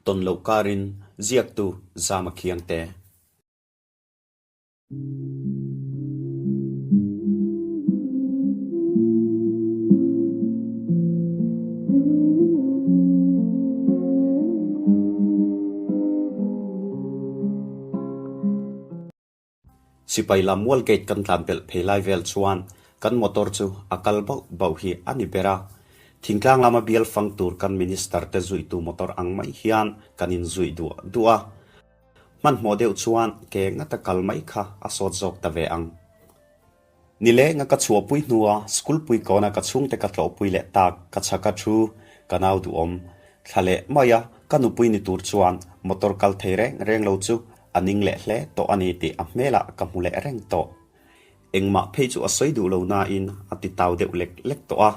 Tawn loh karin ziaktu Zama Khiangte. Sipai lam mual gate kan tlan pelh phei lai vel chuan kan motor chu a kal bauh bauh hi a ni ber a. Thingtlang lama bial fang tur kan minister te zuitu motor ang mai hian kan inzui duah duah a. Hmanhmawh deuh chuan ke ngata kal mai kha a sawt zawk ta ve ang. Nilenga ka chhuahpui hnua school pui kawna ka chhungte ka tlawhpui leh tak ka chhaka thu ka nau duhawm thla leh mai a, ka nupui ni tur chuan motor kal thei reng reng lo chu a ning leh hle tawh a ni tih a hmelah ka hmu leh reng tawh. Engmah phei chu a sawi duh lo nain a ti tau deuh lek lek tawh a,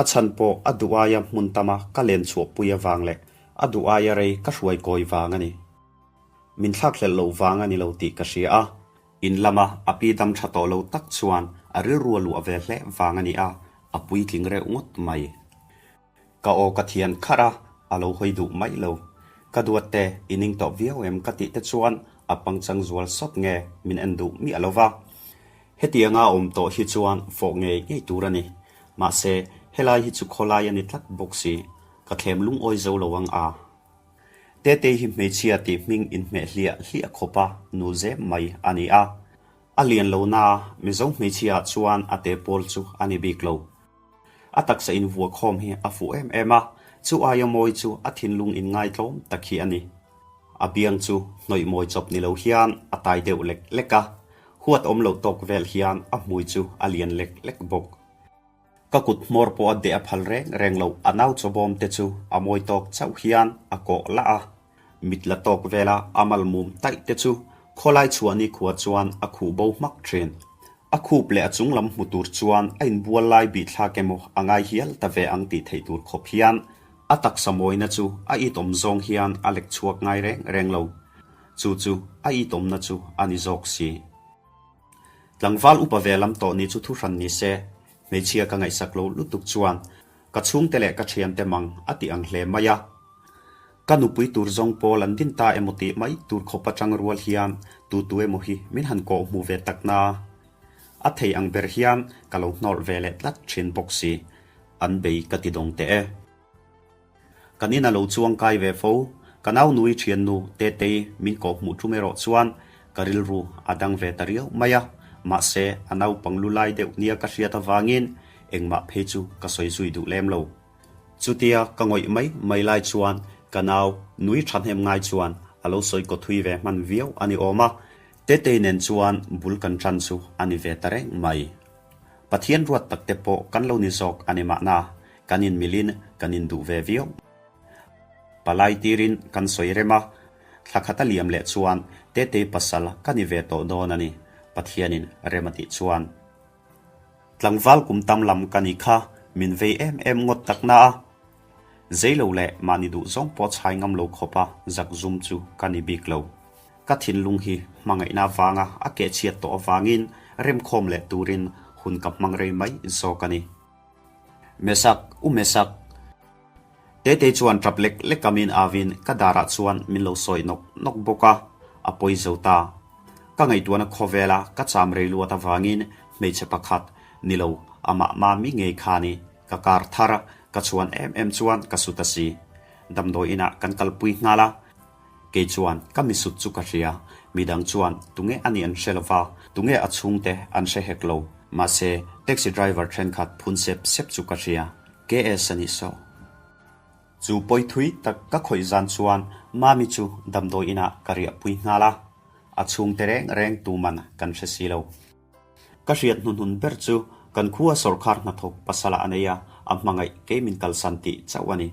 a chhan pawh a duh aia hmun tama ka len chhuahpui avang leh a duh aia rei ka hruai kawi vang a ni. Min thlakhlelh loh vang a ni lo tih ka hria a, in lama a pi dam tha tawh lo tak chuan a rilru a luah ve hle vang a ni a, a puitling reuh ngawt mai. Ka aw ka thian kharh a, a lo hawi duh mai lo. Ka duat te, i ning tawh viau em ka tih te chuan a pangchang zual sawt nge min en duh miah lo va. Hetianga a awm tawh hi chuan fawh ngei ngei tur a ni. Mahse, helai hi chu khawlai a ni tlat bawk si. Ka thlem lungawi zo lo ang a. Tetei hi hmeichhia tih hming inhmeh hliah hliah khawpa nu zem mai a ni a. A lian lo naa Mizo hmeichhia ah chuan a te pawl chu a ni bik lo. A taksa invuakhawm hi a fuh em em a, chu aia mawi chu a thinlung inngaitlawm tak hi a ni. A biang chu hnawih mawi chawp ni lo hian a tai deuh lek lek a, huat awm loh tawk vel hian a hmui chu a lian lek lek bawk. Ka kut hmawr pawh a deh a phal reng reng lo, a nau chawbawm te chu a mawi tawk chauh hian a kawh lah a, mit la tawk vela a mal mum taih te chu khawlai chhuah ni khua chuan a khuh bo hmak thin. A khup leh a chung lam hmu tur chuan a inbual lai bih thlak emaw a ngai hial ta ve ang tih theih tur khawp hian a taksa mawina chu a itawm zawng hian a lek chhuak ngai reng reng lo. Chu chu a itawmna chu a ni zawk si. Tlangval upa ve lam tawh ni chu thuhran ni se, hmeichhia ka ngaihsak lo lutuk chuan ka chhungte leh ka thiante mang a ti ang hle mai a. Ka nupui tur zawng pawl an din ta emaw tih mai tur khawp atang rual hian tu tu emaw hi min han kawh hmu ve tak na. A thei ang ber hian ka lo hnawlh ve leh tlat thin bawk si, an bei ka ti dawng teh e. Kan in a lo chuang kai ve fo, ka nau nui thiannu Tetei min kawh hmuh tum erawh chuan ka rilru a dang ve ta riau mai a, mahse a naupang lu lai deuh nia ka hriat avangin engmah phei chu ka sawi zui duh lem lo. Chutia ka ngawih mai mai lai chuan ka nau nui thahnem ngai chuan a lo sawi kaw thui ve hman viau a ni awm a, Tetei nen chuan bul kan tan chu a ni ve ta reng mai. Pathian ruat tak te pawh kan lo ni zawk a ni mahna, kan inmilin kan induh ve viau. Palai tirin kan sawi rem a, thla khat a liam leh chuan Tetei pasal ka ni ve tawh dawn a ni, Pathianin rem a tih chuan. Tlangval kum tam lam ka ni kha min vei em em ngawt tak na a, zei lo leh mahni duh zawng pawh chhai ngam lo khawpa zak zum chu ka ni bik lo. Ka thinlung hi hmangaihna avanga a kehchhiat tawh avangin remkhawm leh turin hun ka hmang rei mai zawk a ni. Mesak, u Mesak! Tetei chuan tap lek lek a min avin ka darah chuan min lo sawi nawk nawk bawk a, a pawi zo ta. Ka ngaihtuahna khawvela ka cham rei luat avangin hmeichhe pakhat, ni lo, amah mami ngei kha ni, ka kar thar ka chhuan em em chuan ka su ta si. Damdawi inah kan kalpui nghal a, Kei chuan ka misut chu ka hria, midang chuan tunge a nih an hre lova, tunge a chhungte an hre hek lo. Mahse, taxi driver thenkhat phun sep sep chu ka hria, KS a nih saw. Chu pawi thui tak ka khawih zan chuan Mami chu damdawi inah ka riahpui nghal a, a chhungte reng reng tuman kan hre si lo. Ka hriat hnuhnun ber chu kan khua sawrkhar hnathawk pasala a nei a, a hmangaih kei min kalsan tih chauh a ni.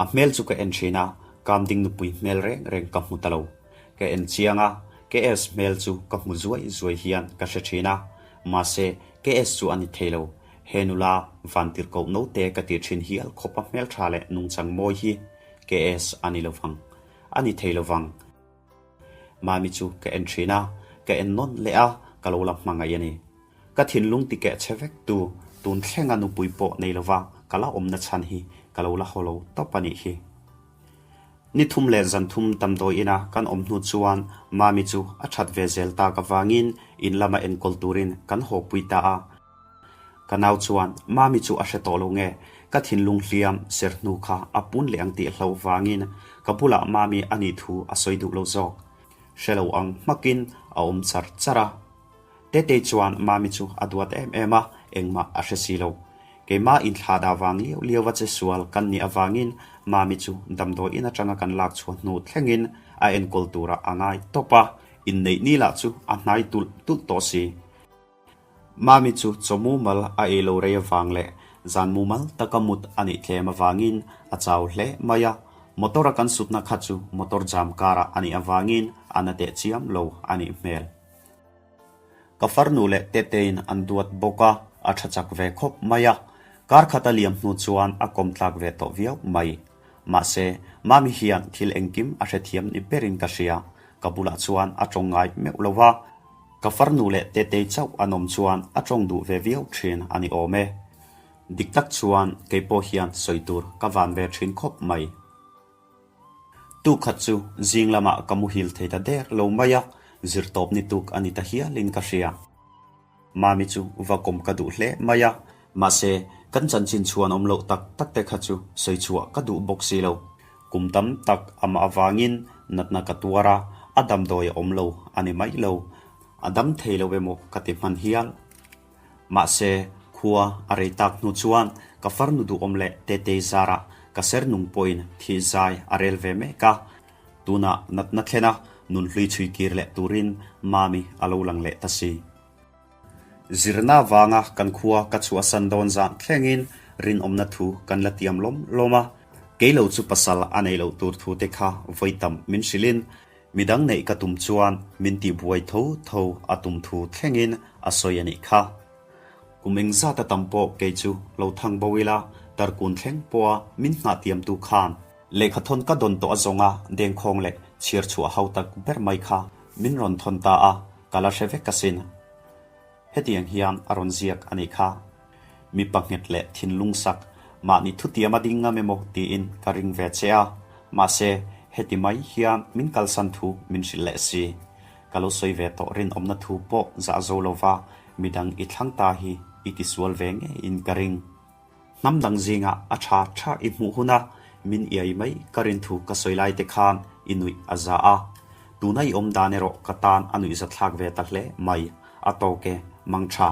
A hmel chu ka en thin a, Kamding nupui hmel reng reng ka hmu ta lo. Ka en chiang a, KS hmel chu ka hmu zuai zuai hian ka hre thin a, mahse KS chu a ni thei lo. He nula vantirhkoh note ka tih thin hial khawpa hmeltha leh nungchang mawi hi KS a ni lovang. A ni thei lovang. Mami chu ka en thin a, ka en nawn leh a, ka lo la hmangaih a ni. Ka thinlung ti keh che vek tu, tun thlenga nupui pawh nei lova ka la awmna chhan hi ka lo la haw lo tawp a nih hi. Ni thum leh zan thum damdawi ina kan awm hnu chuan Mami chu a that ve zel tak avangin in lama enkawl turin kan hawpui ta a. Ka nau chuan Mami chu a hre tawh lo nge, ka thinlung hliam ser hnu kha a pun leh ang tih hlauh vangin ka bulah Mami a nih thu a sawi duh lo zawk. Hre lo ang hmakin a awm char char a. Tetei chuan Mami chu a duat em em a, engmah a hre si lo. Keimah inthlahdah vang liau liau a che sual kan nih avangin Mami chu damdawi in atanga kan lak chhuah hnu thlengin a enkawl turah a ngai tawp a, inneih ni lah chu a hnai tulh tulh tawh si. Mami chu chaw mumal a ei lo rei avang leh zan mumal taka mut a nih tlem avangin a chau hle mai a, motor a kan sutna kha chu motor jam karah a nih avangin a na teh chiam lo a nih hmel. Ka farnu leh Tetein an duat bawk a, a tha chak ve khawp mai a. Kar khat a liam hnu chuan a kawm tlak ve tawh viau mai. Mahse, Mami hian thil engkim a hrethiam ni berin ka hria. Ka bulah chuan a tawng ngai meuh lo va. Ka farnu leh Tetei chauh an awm chuan a tawng duh ve viau thin a ni awm e. Dik tak chuan kei pawh hian sawi tur ka van ve thin khawp mai. Tuk khat chu zing lamah ka muhil thei ta der lo mai a, zirtawp ni tuk a ni ta hialin ka hria. Mami chu va kawm ka duh hle mai a, mahse kan chanchin chhuan awm loh tak tak te kha chu sawi chhuah ka duh bawk si lo. Kum tam tak amah avangin natna ka tuar a, a damdawi a awm lo a ni mai lo. A dam thei lo emaw ka ti hman hial. Mahse, khua a rei tak hnu chuan ka farnu duhawm leh Tetei zarah ka ser nung pawhin thih zai a rel ve mek a. Tunah natna thlena nunhlui chhui kir leh turin Mami a lo lang leh ta si. Zirna vanga kan khua ka chhuahsan dawn zan thlengin rinawmna thu kan la tiam lawm lawm a. Kei lo chu pasal a nei loh tur thu te kha vawi tam min hrilhin Midang neih ka tum chuan min tihbuai tho tho a tum thu thlengin a sawi a nih kha. Kum engzat a tam pawh kei chu lo thang bo ila, tarkun thleng pawha min nghah tiamtu khan lehkha thawn ka dawn tawh a zawnga dengkhawng leh chhiar chhuah hau tak ber mai kha min rawn thawn ta a, ka la hre vek asin. Hetiang hian a rawn ziak a nih kha. Mipa nghet leh thinlung sak, mahni thutiam a ding ngam emaw tiin ka ring ve che a, mahse heti mai hian min kalsan thu min hrilh leh si. Ka lo sawi ve tawh rinawmna thu pawh zah zo lova midang i thlang ta hi i tisual ve ngeiin ka ring. Hnam dang zingah a tha tha i hmuh huna min iai mai ka rin thu ka sawi lai te khan i nuih a za a. Tuna i awm dan erawh ka tan a nuihzathlak ve ta hle mai, a tawk e, mang tha.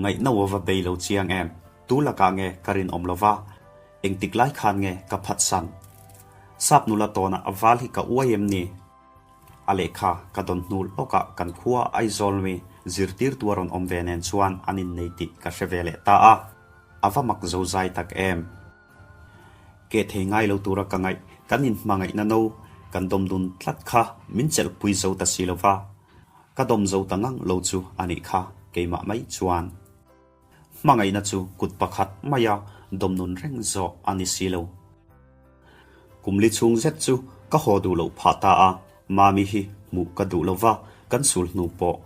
Ngaihno a va bei lo chiang em? Tu lakah nge ka rinawm lo va? Engtik lai khan nge ka phatsan? Sap nula tawnah a val hi ka uai em ni? A lehkha ka dawn hnu lawkah kan khua Aizawl mi zirtirtu a rawn awm ve nen chuan an innei tih ka hre ve leh ta a, a va mak zozai tak em. Ke thei ngai lo tura ka ngaih kan inhmangaihna no kan dawm dun tlat kha min chelhpui zo ta si lo va, ka dawm zo ta ngang lo chu a nih kha keimah mai chuan. Hmangaihna chu kut pakhat maia dawmnun reng zawh a ni si lo. Kum li chhung zet chu ka haw duh loh phah ta a, Mami hi hmuh ka duh lo va, kan sul hnu pawh.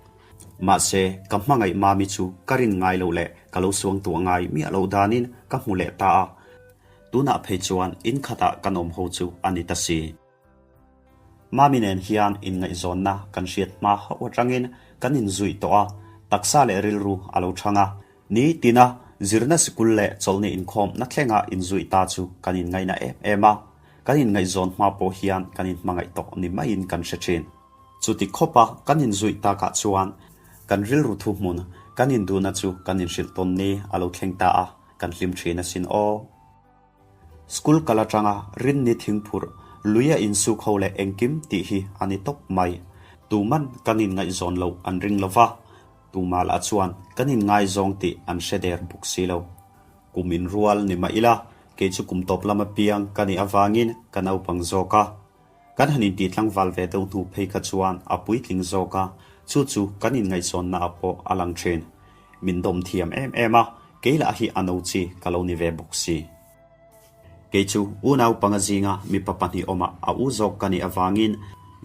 Mahse, ka hmangaih Mami chu ka rin ngai loh leh ka lo suang tuah ngai miah loh danin ka hmu leh ta a. Tunah phei chuan in khatah kan awm ho chu a ni ta si. Mami nen hian inngaihzawnna kan hriat hma hauh atangin kan inzuih tawh a, taksa leh rilru a lo chhang a. Ni tina zirna sikul leh chawlhni inkhawmna thlenga inzuih ta chu kan inngaihna em em a, kan inngaihzawn hma pawh hian kan inhmangaih tawh ni maiin kan hre thin. Chuti khawpa kan inzuih takah chuan kan rilru thuhmun kan induhna chu kan inhrilh tawn ni a lo thleng ta a, kan hlim thin asin aw. School kal atanga rinni thingphurh, lui a insuk ho leh engkim tih hi a ni tawp mai. Tuman kan inngaihzawn loh an ring lo va, tumah lah chuan kan inngaizawng tih an hre der bawk si lo. Kum inrual ni mah ila, kei chu kum tawp lama piang ka nih avangin ka naupang zawk a. Kan han intih tlangval ve deuh hnu phei kha chuan a puitling zawk a, chu chu kan inngaihzawnna ah pawh a lang thin. Min dawm thiam em em a, kei lah hi a no chi ka lo ni ve bawk si. Kei chu unau panga zinga mipa pahnih awmah a u zawk ka nih avangin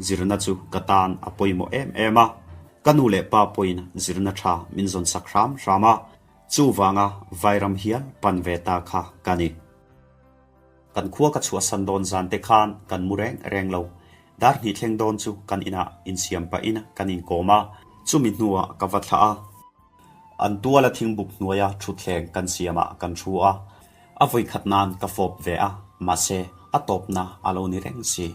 zirna chu ka tan a pawimawh em em a, ka nu leh pa pawhin zirna tha min zawn sak hram hram a, chuvanga vairam hial pan ve ta kha ka ni. Kan khua ka chhuahsan dawn zan te khan kan mu reng reng lo. Dar hnih thleng dawn chu kan inah insiam pahin kan inkawm a, chumi hnuah ka va thlah a. An tuala thingbuk hnuaia thutthleng kan siamah kan thu a, a vawikhat nan ka fawp ve a, mahse a tawpna a lo ni reng si.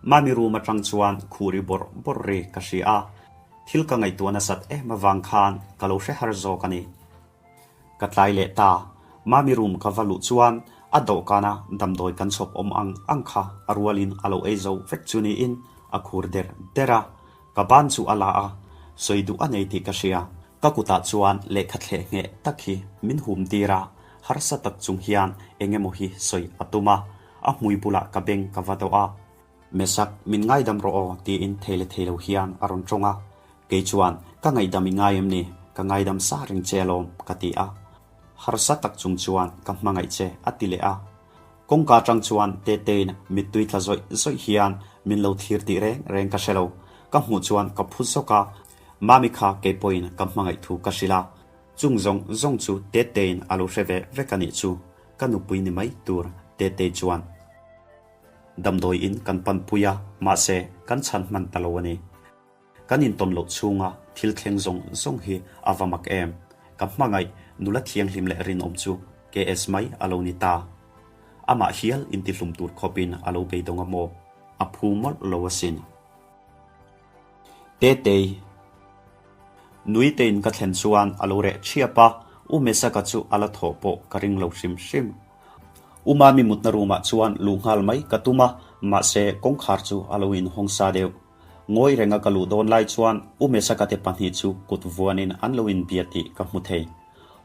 Mami room atang chuan khuri bawrh bawrh ri ka hria a, thil ka ngaihtuah nasat em avang khan ka lo hre har zawk a ni. Ka tlai leh ta, Mami room ka va luh chuan a dawhkana damdawi kan chhawp awm ang ang kha a rualin a lo ei zo vek chu niin a khur der der a, ka ban chu a la a, sawi duh a nei tih ka hria. Ka kutah chuan lehkha thleh ngheh tak hi min hum tir a, harsa tak chung hian eng emaw hi sawi a tum a, a hmui bulah ka beng ka va dawh a. Mesak, min ngaidam rawh aw tiin thei le thei lo hian a rawn tawng a. Kei chuan, Ka ngaihdam i ngai em ni? Ka ngaidam sa reng che alawm, ka ti a. Harsa tak chung chuan ka hmangaih che a ti leh a. Kawngka atang chuan Tetein mittui tla zawih zawih hian min lo thlir tih reng reng ka hre lo. Ka hmuh chuan ka phu zawk a, Mami kha kei pawhin ka hmangaih thu ka hrilh a. Chung zawng zawng chu Tetein a lo hre ve vek a nih chu, ka nupui ni mai tur Tetei chuan. Damdawi in kan panpui a, mahse kan chhan hman ta lo a ni. Kan intawn loh chhunga thil thleng zawng zawng hi a va mak em? Ka hmangaih nula thianghlim leh rinawm chu KS mai a lo ni ta. Amah hial intihlum tur khawpin a lo beidawng a maw? A phu mawlh lo asin. Tetei. Nui tein ka thlen chuan a lo reh thiap a, U Mesaka chu a la thawh pawh ka ring lo hrim hrim. U Mami mutna room ah chuan luh nghal mai ka tum a, mahse kawngkhar chu a lo inhawng sa deuh. Ngawi renga ka luh dawn lai chuan U Mesaka te pahnih chu kut vuanin an lo inbia tih ka hmu thei.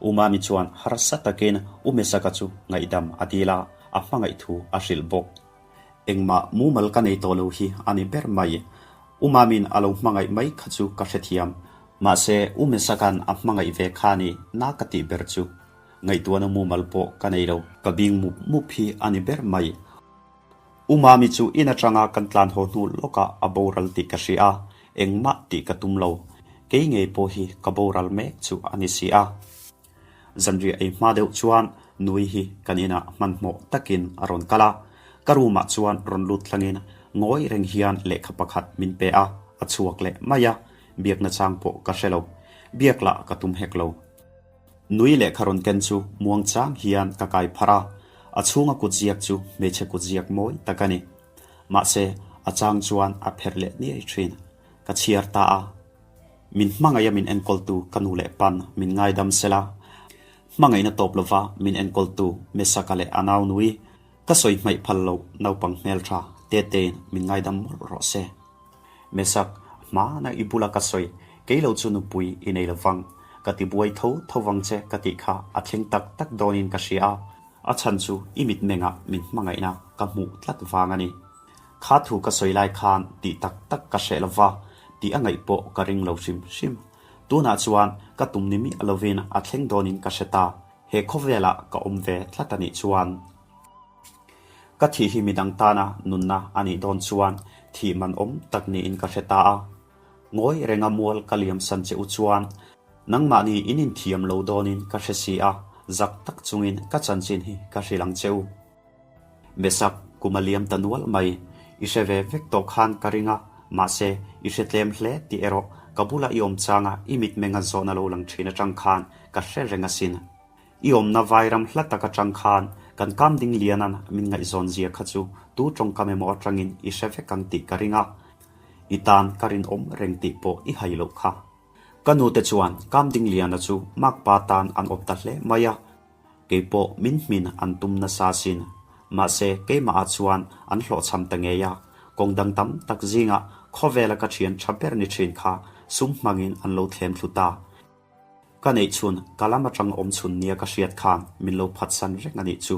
U Mami chuan harsa takin U Mesaka chu ngaihdam a dil a, a hmangaih thu a hrilh bawk. Engmah mumal ka nei tawh lo hi a ni ber mai. U Mami'n a lo hmangaih mai kha chu ka hrethiam. Mahse U Mesaka'n a hmangaih ve kha ni na ka tih ber chu. Ngaihtuahna mumal pawh ka nei lo. Ka bing mup mup hi a ni ber mai. U Mami chu in atanga kan tlan haw hnu lawkah a boral tih ka hria a, engmah tih ka tum lo. Kei ngei pawh hi ka boral mek chu a ni si a. Zanriah ei hma deuh chuan Nui hi kan inah hmanhmawh takin a rawn kal a, ka room ah chuan rawn lut thlangin ngawi reng hian lehkha pakhat min pe a, a chhuak leh mai a, biakna chang pawh ka hre lo. Biak lah ka tum hek lo. Nui lehkha rawn ken chu muang chang hian ka kai pharh a, a chhunga kutziak chu hmeichhe kutziak mawi tak a ni. Mahse, a chang chuan a pherh leh niai thin. Ka chhiar ta a. Min hmangaih a min enkawltu ka nu leh pan min ngaidam sela. Hmangaihna tawp lova min enkawltu Mesaka leh a nau nui ka sawi hmaih phal loh naupang hmeltha Tetein min ngaidam mawlh rawh se. Mesak, hmana i bula ka sawi, kei lo chu nupui i nei lovang. Ka ti buai tho tho vang che ka tih kha a thleng tak tak dawnin ka hria a, a chhan chu i mitmengah min hmangaihna ka hmuh tlat vang a ni. Kha thu ka sawi lai khan tih tak tak ka hreh lova, tih a ngaih pawh ka ring lo hrim hrim. Tunah chuan ka tum ni miah lovin a thleng dawnin ka hre ta, he khawvelah ka awm ve tlat a nih chuan. Ka thih hi midang tana nunna a nih dawn chuan thih man awm tak niin ka hre ta a. Ngawi renga mual ka liam san che u chuan nangmahni in inthiam lo dawnin ka hre si a, zak tak chungin ka chanchin hi ka hrilh ang che u. Mesak, kum a liam ta nual mai. I hre ve vek tawh khan ka ring a, mahse i hre tlem hle tih erawh ka bula i awm changa i mitmenga zawhna lo lang thin atang khan ka hre reng asin. I awmna vairam hla tak atang khan kan kam ding lianan min ngaihzawn zia kha chu tu tawngkam emaw atangin i hre vek ang tih ka ring a, i tan ka rinawm reng tih pawh i hai loh kha. Ka nute chuan kam ding liana chu makpa tan an awp ta hle mai a, kei pawh min hmin an tum nasa sin. Mahse keimahah chuan an hlawhchham ta ngei a, kawng dang tam tak zingah khawvela ka thian tha ber ni thin kha sum hmangin an lo thlem thlu ta. Ka neih chhun, ka lam atang awm chhun nia ka hriat khan min lo phatsan reng a nih chu.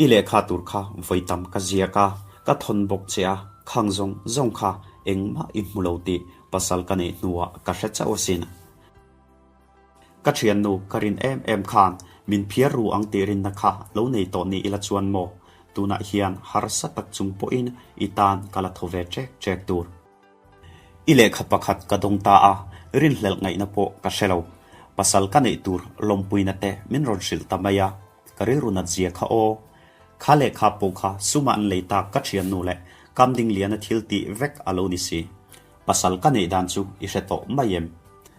I lehkha tur kha vawi tam ka ziak a, ka thawn bawk che a, khang zawng zawng kha engmah i hmu lo tih pasal ka neih hnuah ka hre chauh asin. Ka thiannu ka rin em em khan min phiar ru ang tih rinna kha lo nei tawh ni ila chuan maw, tunah hian harsa tak chung pawhin i tan ka la thaw ve ṭek ṭek tur. I lehkha pakhat ka dawng ta a, rinhlelh ngaihna pawh ka hre lo. Pasal ka neih tur lawmpuina te min rawn hrilh ta mai a, ka rilru nat zia kha aw. Kha lehkha pawh kha suma an lei tak ka thiannu leh Kamdingliana thil tih vek a lo ni si. Pasal ka neih dan chu i hre tawh mai em?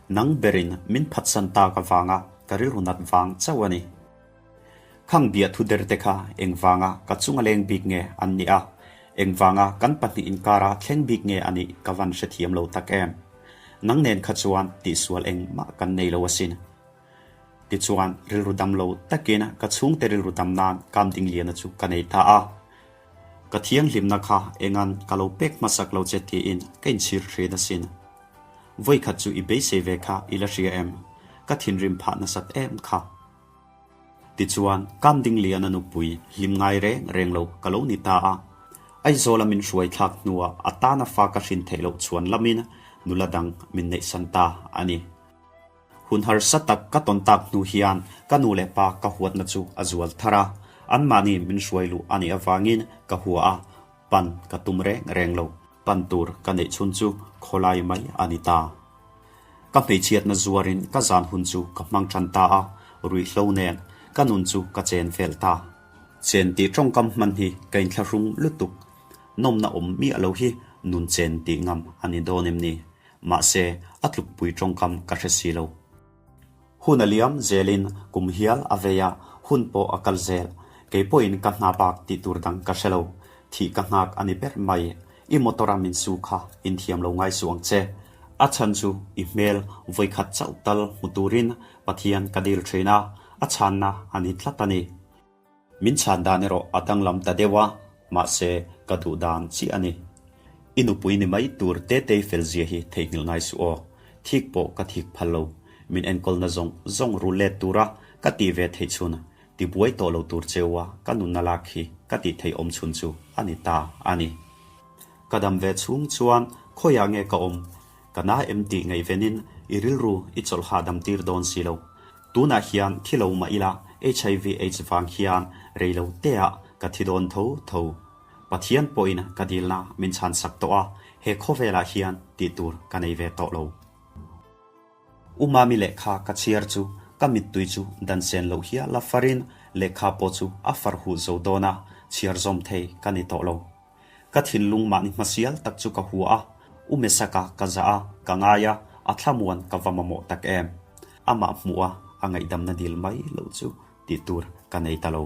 Nang berin min phatsan tak avanga ka rilru nat vang chauh a ni. Khang biah thu der te kha engvanga ka chunga leng bik nge an nih a, engvanga kan pahnih inkara thleng bik nge a nih ka van hrethiam lo tak em? Nang nen kha chuan tihsual engmah kan nei lo asin. Tichuan rilru dam lo takin ka chhungte rilru dam nan Kamdingliana chu ka nei ta a. Ka thianghlimna kha engan ka lo pek hmasak lo che tiin ka inchhir thin asin. Vawikhat chu i beisei ve kha i la hria em? Ka thinrim phah nasat em kha. Tichuan, Kamdingliana nupui hlim ngai reng reng lo ka lo ni ta a. Aizawla min hruai thlak hnuah a tana fa ka hrin theih loh chhuan lamin nula dang min neihsan ta a ni. Hun harsa tak ka tawn tak hnu hian ka nu leh pa ka huatna chu a zual thar a, anmahni min hruai luh a nih avangin ka hua a, pan ka tum reng reng lo. Pan tur ka neih chhun chu khawlai mai a ni ta. Ka hmeichhiatna zuarin ka zan hun chu ka hmang tan ta a, ruihhlo nen ka nun chu ka chen vel ta. Chen tih tawngkam hman hi ka inthlahrung lutuk, nawmna awm miah lo hi nun chen tih ngam a ni dawn em ni? Mahse, a tlukpui tawngkam ka hre si lo. Hun a liam zelin kum hial a vei a, hun pawh a kal zel. Kei pawhin ka hna bak tih tur dang ka hre lo. Thih ka nghak a ni ber mai. I motor a min su kha inthiam lo ngai suh ang che. A chhan chu i hmel vawikhat chauh tal hmu turin Pathian ka dil thin a, a chhanna a ni tlat a ni. Min chhan dan erawh a danglam ta deuh a, mahse ka duh dan chiah a ni. I nupui ni mai tur Tetei fel zia hi theihnghilh ngai suh aw. Thik pawh ka thik phal lo. Min enkawlna zawng zawng rul let tura ka tih ve theih chhun, tibuai tawh lo tur cheu a ka nunna lak hi ka tih theih awm chhun chu a ni ta a ni. Ka dam ve chhung chuan khawiah nge ka awm? Ka na em tih ngaihvenin i rilru i chawlh hahdam tir dawn si lo. Tunah hian thi lo mah ila HIV aids vang hian rei lo teah ka thi dawn tho tho. Pathian pawhin ka dilna min chhansak tawh a, he khawvelah hian tih tur ka nei ve tawh lo. U Mami lehkha ka chhiar chu ka mittui chu dan sen loh hial a farin lehkha pawh chu a far huh zo dawn a, chhiar zawm thei ka ni tawh lo. Ka thinlung mahni hmasial tak chu ka hua a, U Mesaka ka zah a, ka ngai a, a thlamuan ka va mamawh tak em. Amah hmuh a, a ngaihdamna dil mai loh chu tih tur ka nei ta lo.